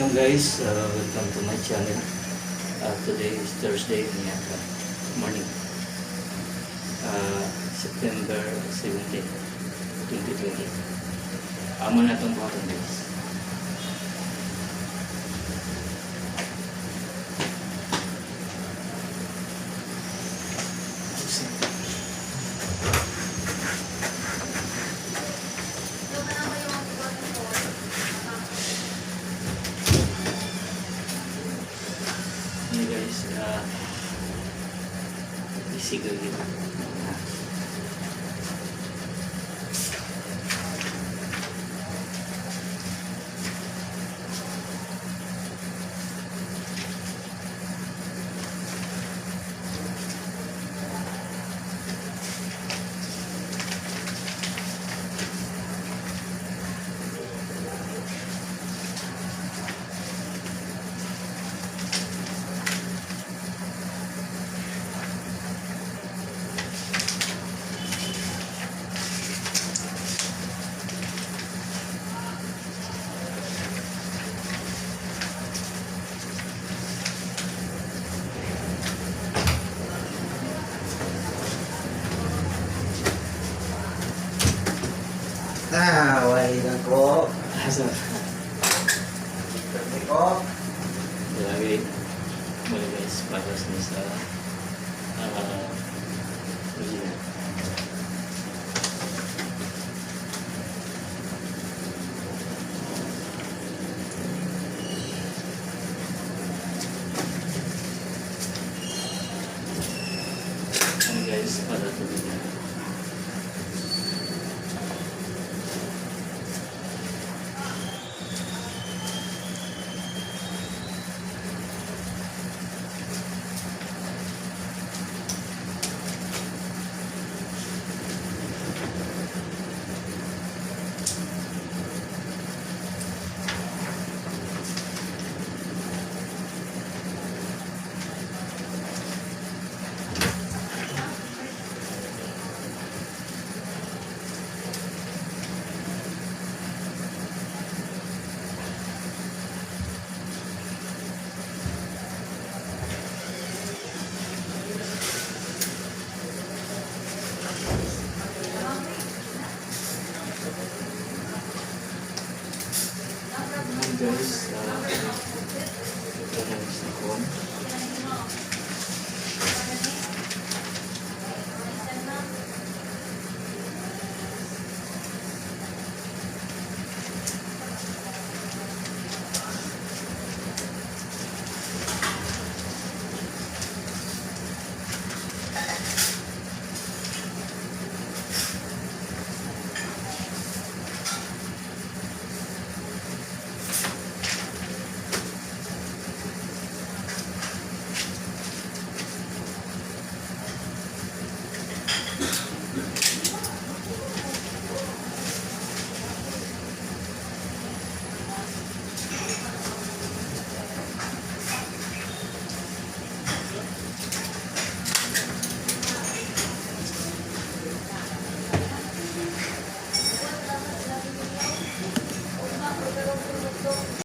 Welcome guys, welcome to my channel. Today is Thursday morning, September 17, 2020. Amo na itong buhaton, guys. Ano guys, isigaw yun. Ah. Ah, wala ko. Asa? Pwede ko. Lagi, muna guys, para sa original. Ano guys, para tuloy na. Ayan guys, ito na sa kon.